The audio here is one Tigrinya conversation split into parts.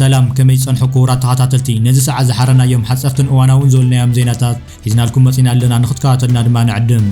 ሰላም፣ ከመይ ጸንሑ ክቡራት ተኸታተልቲ? ነዚ ሰዓት ዝሓረናዮም ሓጸርትን እዋናውን ዝበልናዮም ዜናታት ሒዝናልኩም መጺና ኣለና፣ ንኽትከታተልና ድማ ንዕድም።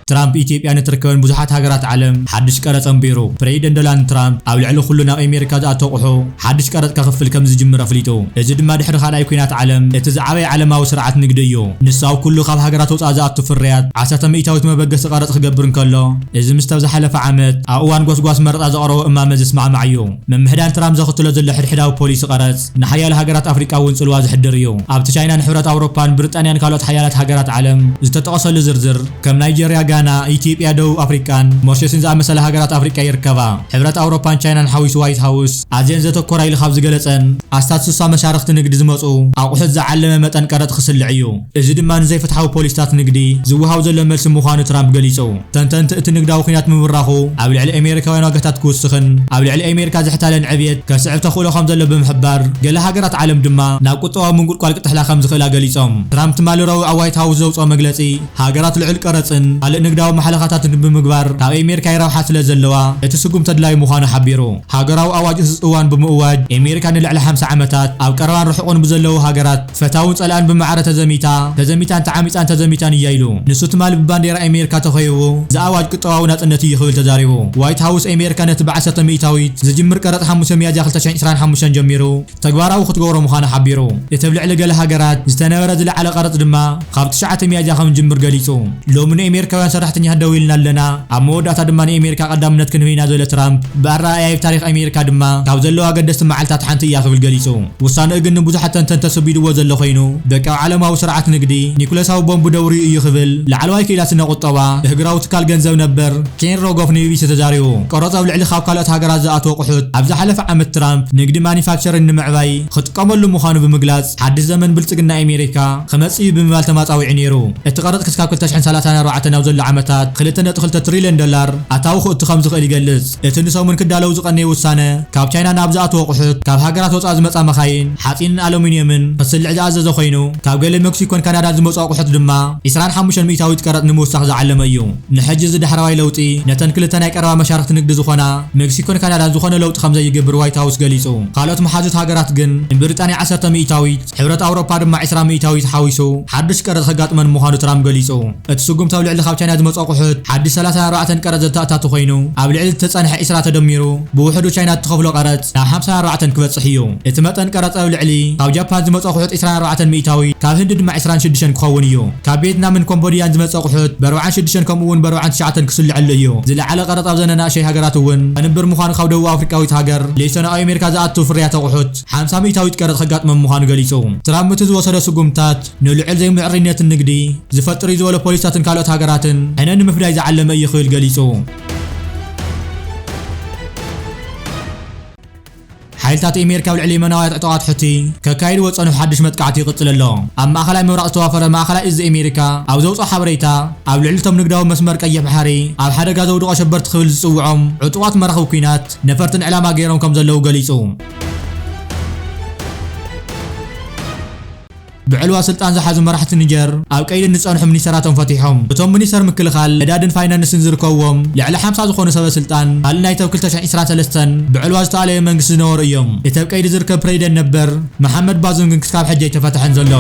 ትራምፕ ኢትዮጵያ ንትርከበን ብዙሓት ሃገራት ዓለም ሓድሽ ቀረጽ ኣንቢሩ። ፕሬዚደንት ዶናልድ ትራምፕ ኣብ ልዕሊ ኩሉ ናብ ኣሜሪካ ዝኣቱ ኣቑሑ ሓድሽ ቀረጽ ከኽፍል ከም ዝጅምር ኣፍሊጡ። እዚ ድማ ድሕሪ ካልኣይ ኲናት ዓለም እቲ ዝዓበየ ዓለማዊ ስርዓት ንግዲ እዩ። ንሱ ኣብ ኩሉ ካብ ሃገራት ወጻኢ ዝኣቱ ፍርያት ዓሰርተ ሚእታዊት መበገሲ ቀረጽ ክገብር እንከሎ፣ እዚ ምስቲ ኣብ ዝሓለፈ ዓመት ኣብ እዋን ጎስጓስ መረጻ ዘቕረቦ እማመ ዝስማዕማዕ እዩ። ምምሕዳን ትራምፕ ዘኽትሎ ዘሎ ሕድሕዳዊ ፖሊሲ ቀረጽ ንሓያሎ ሃገራት ኣፍሪቃ እውን ጽልዋ ዘሕድር እዩ። ኣብቲ ቻይናን ሕብረት ኣውሮፓን ብሪጣንያን ካልኦት ሓያላት ሃገራት ዓለም ዝተጠቐሰሉ ዝርዝር፣ ከም ናይጀርያ፣ ጋና፣ ኢትዮጵያ፣ ደቡብ ኣፍሪቃን ሞሪሸስን ዝኣመሰላ ሃገራት ኣፍሪቃ ይርከባ። ሕብረት ኣውሮፓን ቻይናን ሓዊሱ ዋይት ሃውስ ኣዝየን ዘተኮራ ኢሉ ካብ ዝገለጸን ኣስታት ስሳ መሻርኽቲ ንግዲ ዝመጹ ኣቑሑት ዝዓለመ መጠን ቀረጥ ክስልዕ እዩ። እዚ ድማ ንዘይፍትሓዊ ፖሊሲታት ንግዲ ዝወሃብ ዘሎ መልሲ ምዃኑ ትራምፕ ገሊጹ። ተንተንቲ እቲ ንግዳዊ ኲናት ምብራኹ ኣብ ልዕሊ ኣሜሪካውያን ዋጋታት ክውስኽን ኣብ ልዕሊ ኣሜሪካ ዝሕታለን ዕብየት ከስዕብ ተኽእሎ ከም ዘሎ ብምሕባር፣ ገለ ሃገራት ዓለም ድማ ናብ ቁጠባዊ ምንቁልቋል ክጥሕላ ከም ዝኽእላ ገሊጾም። ትራምፕ ትማሊ ረቡዕ ኣብ ዋይት ሃውስ ዘውጽኦ መግለጺ፣ ሃገራት ልዑል ቀረጽን ካልእ ንግዳዊ ማሕለኻታትን ብምግባር ካብ ኣሜሪካ ይረብሓ ስለ ዘለዋ፣ እቲ ስጉምቲ ኣድላዪ ምዃኑ ሓቢሩ። ሃገራዊ ኣዋጅ እዚ እዋን ብምእዋጅ፣ ኣሜሪካ ንልዕሊ ሓምሳ ዓመታት ኣብ ቀረባን ርሑቕን ብዘለዉ ሃገራት ፈታውን ጸላእን ብማዕረ ተዘሚታ፣ ተዘሚታን ተዓሚጻን ተዘሚታን እያ ኢሉ። ንሱ ትማሊ ብባንዴራ ኣሜሪካ ተኸይቡ፣ እዚ ኣዋጅ ቁጠባዊ ናጽነት እዩ ክብል ተዛሪቡ። ዋይት ሃውስ ኣሜሪካ ነቲ ብዓሰርተ ሚእታዊት ዝጅምር ቀረጽ ሓሙሽተ ሚያዝያ ክልተ ሽሕን ዕስራን ሓሙሽተን ጀሚሩ ተግባራዊ ክትገብሮ ምዃና ሓቢሩ። እቲ ኣብ ልዕሊ ገለ ሃገራት ዝተነበረ ዝለዓለ ቀረጽ ድማ ካብ ትሽዓተ ሚያዝያ ከም ዝጅምር ገሊጹ። ሎሚ ንኣሜሪካውያን ሰራሕተኛታት ደው ኢልና ኣለና፣ ኣብ መወዳእታ ድማ ንኣሜሪካ ቀዳምነት ክንህብ ኢና ዝበለ ትራምፕ፣ ብኣረኣእያይ ኣብ ታሪኽ ኣሜሪካ ድማ ካብ ዘለዋ ኣገደስቲ መዓልታት ሓንቲ እያ ክብል ገሊጹ። ውሳነኡ ግን ንብዙሓት ተንተንቲ ኣሰቢድዎ ዘሎ ኮይኑ፣ ደቂ ኣብ ዓለማዊ ስርዓት ንግዲ ኒኩለሳዊ ቦምብ ደውርዩ እዩ ክብል ላዕለዋይ ክኢላ ስነ ቁጠባ እህግራዊ ትካል ገንዘብ ነበር ኬን ሮጎፍ ንቢቢሲ ተዛሪቡ። ቀረጽ ኣብ ልዕሊ ካብ ካልኦት ሃገራት ዝኣትዉ ኣቑሑት ኣብ ዝሓለፈ ዓመት ትራምፕ ንግዲ ማኒፋክቸሪንግ ንምዕባይ ክጥቀመሉ ምዃኑ ብምግላጽ፣ ሓድሽ ዘመን ብልጽግና ኣሜሪካ ክመጽእ እዩ ብምባል ተማጻዊዑ ነይሩ። እቲ ቀረጽ ክሳብ ክልተ ሽሕን ሰላሳን ኣርባዕተን ኣብ ዘሎ ዓመታት ክልተ ነጥቢ ክልተ ትሪልዮን ዶላር ኣታዊ ክእቱ ከም ዝኽእል ይገልጽ። እቲ ንሰሙን ክዳለው ዝቐነየ ውሳነ፣ ካብ ቻይና ናብ ዝኣትዉ ኣቑሑት፣ ካብ ሃገራት ወጻኢ ዝመጻ መኻይን፣ ሓጺንን ኣሉሚንየምን ክስልዕ ዝኣዘዘ ኮይኑ፣ ካብ ገለ ሜክሲኮን ካናዳን ዝመጹ ኣቑሑት ድማ ዕስራን ሓሙሽተን ሚእታዊት ቀረጽ ንምውሳኽ ዝዓለመ እዩ። ንሕጂ እዚ ዳሕረዋይ ለውጢ፣ ነተን ክልተ ናይ ቀረባ መሻርኽቲ ንግዲ ዝኾና ሜክሲኮን ካናዳን ዝኾነ ለውጢ ከም ዘይገብር ዋይት ሃውስ ገሊጹ። ካልኦት መሓዙት ሃገራት ግን ንብሪጣንያ ዓሰርተ ሚእታዊት፣ ሕብረት ኣውሮፓ ድማ ዕስራ ሚእታዊት ሓዊሱ ሓድሽ ቀረጽ ከጋጥመን ምዃኑ ትራምፕ ገሊጹ። እቲ ስጉምቲ ኣብ ልዕሊ ካብ ቻይና ዝመጹ ኣቑሑት ሓድሽ ሰላሳን ኣርባዕተን ቀረጽ ዘተኣታቱ ኮይኑ፣ ኣብ ልዕሊ ዝተጸንሐ ዕስራ ተደሚሩ ብውሕዱ ቻይና እትኸፍሎ ቀረጽ ናብ ሓምሳን ኣርባዕተን ክበጽሕ እዩ። እቲ መጠን ቀረጽ ኣብ ልዕሊ ካብ ጃፓን ዝመጹ ኣቑሑት ዕስራን ኣርባዕተን ሚእታዊት፣ ካብ ህንዲ ድማ ዕስራን ሽዱሽተን ክኸውን እዩ። ካብ ቪየትናምን ኮምቦድያን ዝመጹ ኣቑሑት ብኣርባዓን ሽዱሽተን ከምኡ እውን ብኣርባዓን ትሽዓተን ክስልዐሉ እዩ። ዝለዓለ ቀረጽ ኣብ ዘነናእሸይ ሃገራት እውን ከንብር ምዃኑ ካብ ደቡብ ኣፍሪቃዊት ሃገር ሌሶ ናብ ኣሜሪካ ዝኣቱ ፍርያት ኣቑሑት ሓምሳ ሚእታዊት ቀረጽ ከጋጥመም ምዃኑ ገሊጹ። ትራምፕ እቲ ዝወሰዶ ስጉምታት ንልዑል ዘይምዕሩይነትን ንግዲ ዝፈጥር እዩ ዝበሎ ፖሊሲታትን ካልኦት ሃገራትን ሕነ ንምፍዳይ ዝዓለመ እዩ ክብል ገሊጹ። ሓይልታት ኣሜሪካ ኣብ ልዕሊ የመናውያን ዕጡቓት ሑቲ ከካይድዎ ዝጸንሑ ሓድሽ መጥቃዕቲ ይቕጽል ኣሎ። ኣብ ማእከላይ ምብራቕ ዝተዋፈረ ማእከላይ እዚ ኣሜሪካ ኣብ ዘውጽኦ ሓበሬታ፣ ኣብ ልዕሊ እቶም ንግዳዊ መስመር ቀይሕ ባሕሪ ኣብ ሓደጋ ዘውድቑ ኣሸበርቲ ክብል ዝጽውዖም ዕጡቓት መራኽቢ ኲናት ነፈርትን ዕላማ ገይሮም ከም ዘለዉ ገሊጹ። ብዕልዋ ስልጣን ዝሓዙ መራሕቲ ኒጀር ኣብ ቀይዲ ንጸንሑ ሚኒስተራቶም ፈቲሖም። እቶም ሚኒስተር ምክልኻል፣ ነዳድን ፋይናንስን ዝርከብዎም ልዕሊ ሓምሳ ዝኾኑ ሰበ ስልጣን፣ ካልእ ናይቶም ክልተ ሽሕን ዕስራን ሰለስተን ብዕልዋ ዝተኣለየ መንግስቲ ዝነበሩ እዮም። እቲ ኣብ ቀይዲ ዝርከብ ፕሬዚደንት ነበር መሓመድ ባዙም ግን ክሳብ ሕጂ ኣይተፈትሐን ዘሎ።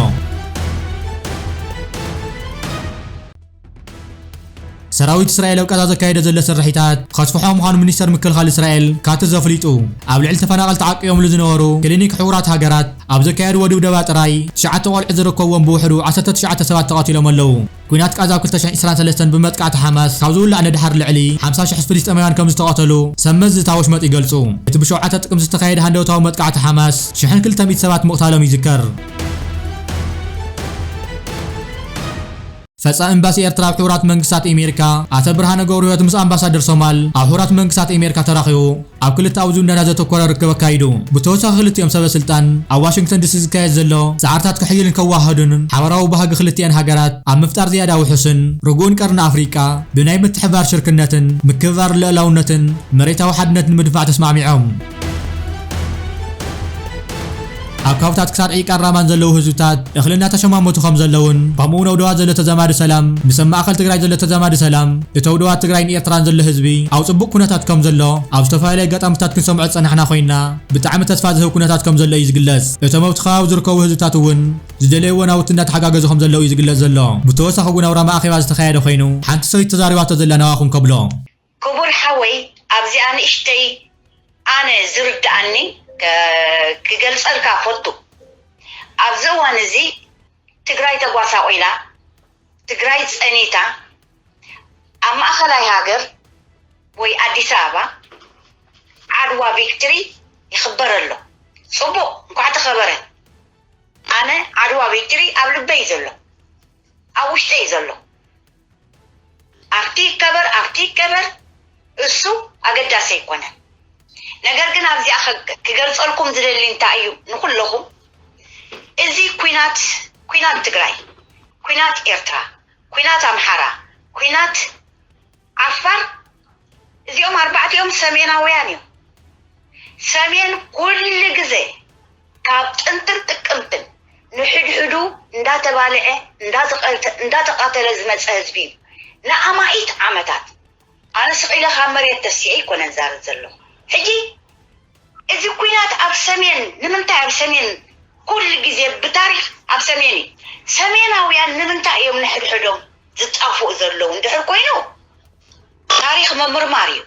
ሰራዊት እስራኤል ኣብ ቃዛ ዘካየደ ዘሎ ስርሒታት ከስፍሖ ምዃኑ ሚኒስተር ምክልኻል እስራኤል ካትዝ ኣፍሊጡ። ኣብ ልዕሊ ተፈናቐልቲ ዓቂቦምሉ ዝነበሩ ክሊኒክ ሕቡራት ሃገራት ኣብ ዘካየድዎ ድብደባ ጥራይ ትሽዓተ ቆልዑ ዝርከብዎም ብውሕዱ ዓሰርተ ትሽዓተ ሰባት ተቐቲሎም ኣለዉ። ኲናት ቃዛ ኣብ ክልተ ሽሕን ዕስራን ሰለስተን ብመጥቃዕቲ ሓማስ ካብ ዝውላዕ ንድሓር ልዕሊ ሓምሳ ሽሕ ፍልስጤማውያን ከም ዝተቐተሉ ሰብ መዚ እታ ወሽመጥ ይገልጹ። እቲ ብሸውዓተ ጥቅምቲ ዝተኻየደ ሃንደበታዊ መጥቃዕቲ ሓማስ ሽሕን ክልተ ሚእቲ ሰባት ምቕታሎም ይዝከር። ፈጻሚ ኤምባሲ ኤርትራ ኣብ ሕቡራት መንግስታት ኣሜሪካ ኣቶ ብርሃነ ገብረህይወት ምስ ኣምባሳደር ሶማል ኣብ ሕቡራት መንግስታት ኣሜሪካ ተራኺቡ ኣብ ክልተኣዊ ዝምድና ዘተኮረ ርክብ ኣካይዱ። ብተወሳኺ ክልቲኦም ሰበ ስልጣን ኣብ ዋሽንግተን ዲሲ ዝካየድ ዘሎ ጻዕርታት ክሕይልን ከወሃህዱን ሓበራዊ ባህጊ ክልቲኣን ሃገራት ኣብ ምፍጣር ዝያዳ ውሑስን ርጉእን ቀርኒ ኣፍሪቃ ብናይ ምትሕብባር ሽርክነትን ምክብባር ልኡላውነትን መሬታዊ ሓድነት ንምድንፋዕ ተስማዕሚዖም። ኣብ ካብታት ክሳድ ዒቃን ራማን ዘለዉ ህዝብታት እኽሊ እናተሸማመቱ ከም ዘለውን፣ ከምኡ እውን ኣብ ደባት ዘሎ ተዛማዲ ሰላም፣ ምስ ኣብ ማእኸል ትግራይ ዘሎ ተዛማዲ ሰላም፣ እቲ ኣብ ደባት ትግራይን ኤርትራን ዘሎ ህዝቢ ኣብ ጽቡቕ ኩነታት ከም ዘሎ ኣብ ዝተፈላለዩ ኣጋጣሚታት ክንሰምዖ ዝጸናሕና ኮይንና፣ ብጣዕሚ ተስፋ ዝህብ ኩነታት ከም ዘሎ እዩ ዝግለጽ። እቶም ኣብቲ ከባቢ ዝርከቡ ህዝብታት እውን ዝደለይዎ ናውቲ እናተሓጋገዙ ከም ዘለዉ እዩ ዝግለጽ ዘሎ። ብተወሳኺ እውን ኣብ ራማ ኣኼባ ዝተኻየደ ኮይኑ፣ ሓንቲ ሰበይቲ ተዛሪባቶ ዘላ ናባኹም ከብሎ። ክቡር ሓወይ፣ ኣብዚኣ ንእሽተይ ኣነ ዝርድኣኒ ከ-፣ ክገልጸልካ ፈቱ። ኣብዚ እዋን እዚ ትግራይ ተጓሳቑላ፣ ትግራይ ጸኒታ፣ ኣብ ማእኸላይ ሃገር ወይ ኣዲስ ኣበባ ዓድዋ ቪክትሪ ይኽበር ኣሎ። ጽቡቕ፣ እንኳዕ ተኸበረ። ኣነ ዓድዋ ቪክትሪ ኣብ ልበይ ዘሎ፣ ኣብ ውሽጠይ ዘሎ። ኣብቲ ይከበር፣ ኣብቲ ይከበር፣ እሱ ኣገዳሲ ኣይኮነን። ነገር ግን ኣብዚኣ ከ-፣ ክገልጸልኩም ዝደሊ እንታይ እዩ ንኹለኹም፣ እዚ ኲናት፣ ኲናት ትግራይ፣ ኲናት ኤርትራ፣ ኲናት ኣምሓራ፣ ኲናት ዓፋር፣ እዚኦም ኣርባዕቲኦም ሰሜናውያን እዮም። ሰሜን ኩሉ ግዜ ካብ ጥንትን ጥቅምትን ንሕድሕዱ እንዳተባልዐ፣ እንዳተቐተ-፣ እንዳተቓተለ ዝመፀ ህዝቢ እዩ። ንኣማኢት ዓመታት ኣነ ስቕ ኢለ ካብ መሬት ተሲኤ ኣይኮነን ዛረብ ዘለኹ። ሕጂ እዚ ኲናት ኣብ ሰሜን፣ ንምንታይ ኣብ ሰሜን ኩሉ ግዜ ብታሪኽ ኣብ ሰሜን እዩ? ሰሜናውያን ንምንታይ እዮም ንሕድሕዶም ዝጣፍኡ ዘለዉ? እንድሕር ኮይኑ ታሪኽ ምምርማር እዩ።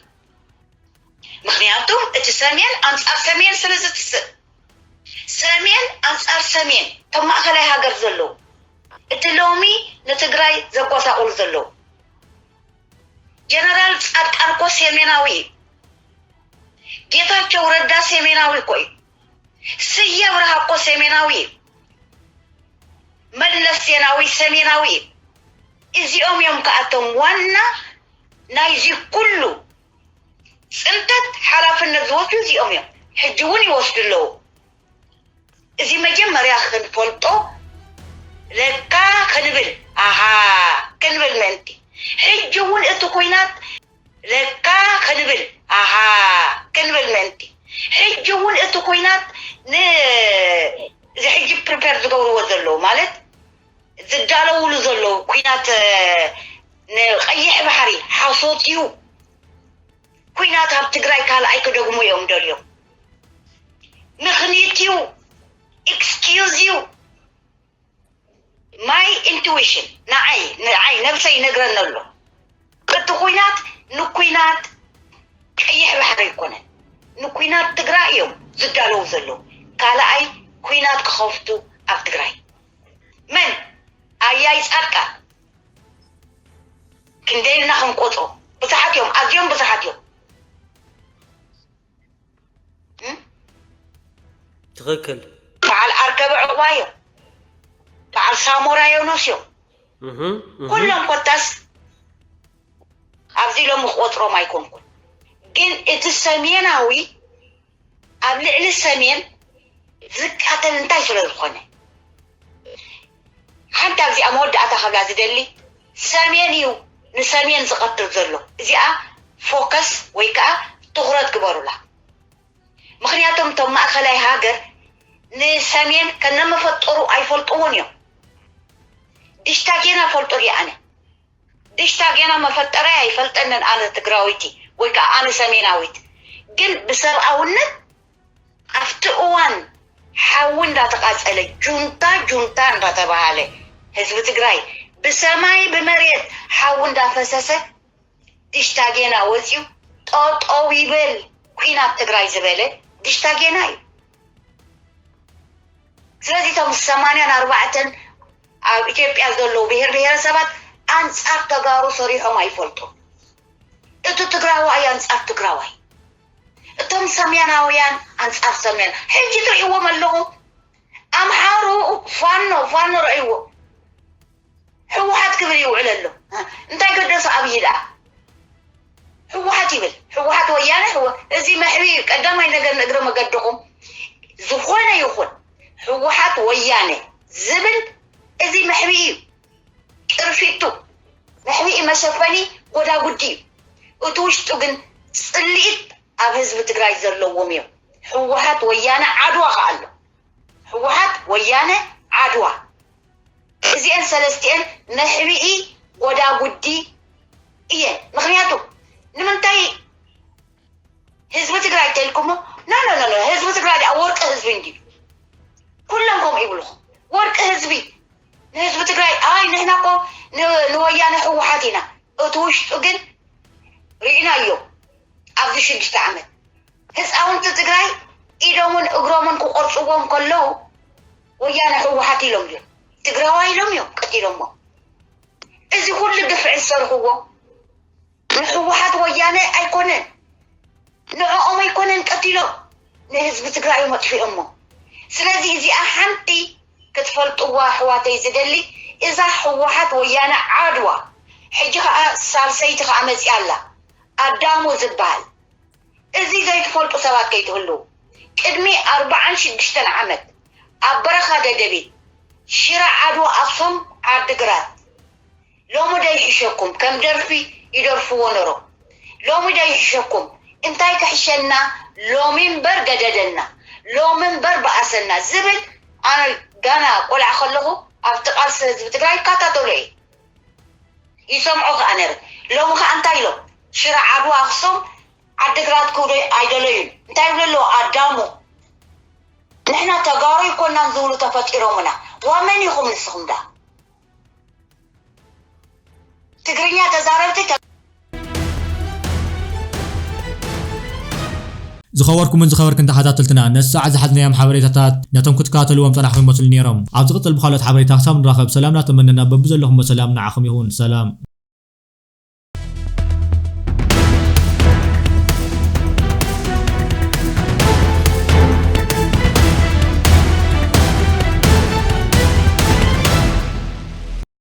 ምኽንያቱ እቲ ሰሜን ኣንጻር ሰሜን ስለ ዝትስእ፣ ሰሜን ኣንጻር ሰሜን፣ እቶም ማእከላይ ሃገር ዘለዉ፣ እቲ ሎሚ ንትግራይ ዘጓሳቑሉ ዘለዉ። ጀነራል ጻድቃን እኮ ሰሜናዊ እዩ። ጌታቸው ረዳ ሰሜናዊ እኮ እዩ። ስየ ኣብርሃ እኮ ሰሜናዊ እዩ። መለስ ዜናዊ ሰሜናዊ እዩ። እዚኦም እዮም ከኣቶም ዋና ናይዚ ኩሉ ጽንተት ሓላፍነት ዝወስዱ እዚኦም እዮም። ሕጂ እውን ይወስዱ ኣለዉ። እዚ መጀመርያ ክንፈልጦ ለካ ክንብል፣ ኣሃ ክንብል ምእንቲ። ሕጂ እውን እቲ ኲናት ለካ ክንብል፣ ኣሃ ክንብል ምእንቲ። ሕጂ እውን እቲ ኲናት ን-፣ እዚ ሕጂ ፕሪፔር ዝገብርዎ ዘለዉ ማለት ዝዳለውሉ ዘለዉ ኲናት፣ እ፣ ንቐይሕ ባሕሪ ሓሶት እዩ። ኲናት ኣብ ትግራይ ካልኣይ ክደግሙ እዮም ደልዮም። ምኽንያት እዩ፣ ኤክስኪዩዝ እዩ። ማይ ኢንቱዊሽን ንዓይ፣ ንዓይ ነብሰይ ይነግረኒ ኣሎ። እቲ ኲናት ንኲናት ቀይሕ ባሕሪ ኣይኮነን። ንኲናት ትግራይ እዮም ዝዳለዉ ዘለዉ። ካልኣይ ኲናት ክኸፍቱ ኣብ ትግራይ። መን? ኣያይ ጻድቃን። ክንደይ ኢልና ክንቆጽሮ? ብዙሓት እዮም፣ ኣዝዮም ብዙሓት እዮም። እም? ትኽክል። በዓል ኣርከበ ዕቑባ እዮም። በዓል ሳሞራ ዮኖስ እዮም። እህ፣ እህ። ኩሎም ኮታስ ኣብዚ ሎሚ ክቆጽሮም ኣይኮንኩን። ግን እቲ ሰሜናዊ ኣብ ልዕሊ ሰሜን ዝቃተል እንታይ ስለ ዝኾነ፣ ሓንቲ ኣብዚኣ መወዳእታ ከብላ ዝደሊ፣ ሰሜን እዩ ንሰሜን ዝቐትል ዘሎ። እዚኣ ፎከስ ወይ ከዓ ትኹረት ግበሩላ። ምኽንያቱም እቶም ማእኸላይ ሃገር ንሰሜን ከነመፈጠሩ ኣይፈልጥዎን እዮም። ድሽታ ጌና ፈልጦ ድየ ኣነ? ድሽታ ጌና መፈጠረይ ኣይፈልጠንን ኣነ ትግራዊቲ ወይ ከዓ ኣነ ሰሜናዊት። ግን ብሰብኣውነት ኣብቲ እዋን ሓዊ እንዳተቃፀለ ጁንታ ጁንታ እንዳተባሃለ ህዝቢ ትግራይ ብሰማይ ብመሬት ሓዊ እንዳፈሰሰ ድሽታ ጌና ወፂኡ ጠጠው ይበል ኲናት ትግራይ ዝበለ ድሽታ ጌና እዩ። ስለዚ እቶም ሰማንያን ኣርባዕተን ኣብ ኢትዮጵያ ዘለዉ ብሄር ብሄረሰባት ኣንጻር ተጋሩ ሰሪሖም ኣይፈልጡን። እቲ ትግራዋይ ኣንጻር ትግራዋይ፣ እቶም ሰሜናውያን ኣንጻር ሰሜን። ሕጂ ትርእይዎም ኣለኹም። ኣምሓሩ ፋኖ ፋኖ ረእይዎ። ህወሓት ክብል ይውዕል ኣሎ። እንታይ ገደሶ ኣብይ ደኣ? ህወሓት ይብል። ህወሓት ወያነ ህወ-፣ እዚ መሕብኢ እዩ። ቀዳማይ ነገር ንእግረ መገድኹም ዝኾነ ይኹን ህወሓት ወያነ ዝብል እዚ መሕብኢ እዩ። ቅርፊቱ መሕብኢ መሸፈኒ ጎዳጉዲ እዩ። እቲ ውሽጡ ግን ፅልኢት ኣብ ህዝቢ ትግራይ ዘለዎም እዮም። ህወሓት ወያነ ዓድዋ ከኣ ኣሎ። ወያነ፣ ዓድዋ። እዚአን ሰለስቲአን መሕብኢ ጎዳጉዲ እየን። ምክንያቱ ንምንታይ ህዝቢ ትግራይ ተልኩሞ? ኖ ኖ ኖ ኖ፣ ህዝቢ ትግራይ ደኣ ወርቂ ህዝቢ እንዲ ኩሎም ከምኡ ይብልኹ። ወርቂ ህዝቢ ንህዝቢ ትግራይ። ኣይ ንሕና እኮ ን- ንወያነ ህወሓት ኢና። እቲ ውሽጡ ግን ርኢናዮ። ኣብዚ ሽዱሽተ ዓመት ህፃውንቲ ትግራይ ኢዶምን እግሮምን ክቆርፅዎም ከለዉ ወያነ ህወሓት ኢሎም እዮም፣ ትግራዋይ ኢሎም እዮም ቀቲሎሞ። እዚ ኩሉ ግፍዒ ዝሰርሕዎ ንህወሓት ወያነ ኣይኮነን፣ ንዕኦም ኣይኮነን ቀቲሎም፣ ንህዝቢ ትግራይ እዮም ኣጥፊኦሞ። ስለዚ እዚኣ ሓንቲ ክትፈልጥዋ ኣሕዋተይ ዝደሊ፣ እዛ ህወሓት ወያነ ዓድዋ ሕጂ ከዓ ሳልሰይቲ ከዓ መፂኣ ኣላ፣ ኣዳሙ ዝበሃል። እዚ ዘይትፈልጡ ሰባት ከይትህልዉ፣ ቅድሚ ኣርባዓን ሽዱሽተን ዓመት ኣብ በረኻ ደደቢት፣ ሽረ፣ ዓድዋ፣ ኣክሱም፣ ዓድግራት፣ ሎሚ ዶ ይሕሸኩም? ከም ደርፊ ይደርፍዎ ነሮም። ሎሚ ዶ ይሕሸኩም? እንታይ ክሕሸና? ሎሚ እምበር ገደደና፣ ሎሚ እምበር በኣሰና ዝብል ኣነ ጋና ቆልዓ ከለኹ ኣብቲ ቃልሲ ህዝቢ ትግራይ ይከታተሎ እየ፣ ይሰምዖ ከዓ ነረ። ሎሚ ከዓ እንታይ ኢሎም? ሽረ፣ ዓድዋ፣ ኣክሱም፣ ዓድግራት ክብሉ ኣይደለዩን። እንታይ ይብሉ ኣለዉ? ኣዳሙ፣ ንሕና ተጋሩ ይኮናን ዝብሉ ተፈጢሮምና። ዋ መን ኢኹም ንስኹም ዳ? ትግርኛ ተዛረብቲ ተ- ዝኸበርኩምን ዝኸበርክን ተኸታተልትና፣ ነዚ ሰዓት ዝሓዝናዮም ሓበሬታታት ነቶም ክትከታተልዎም ጸናሕኩም ይመስሉ ነይሮም። ኣብ ዝቕጽል ብኻልኦት ሓበሬታ ክሳብ ንራኸብ፣ ሰላም እናተመነና፣ በብዘለኹም ሰላም ንዓኹም ይኹን። ሰላም።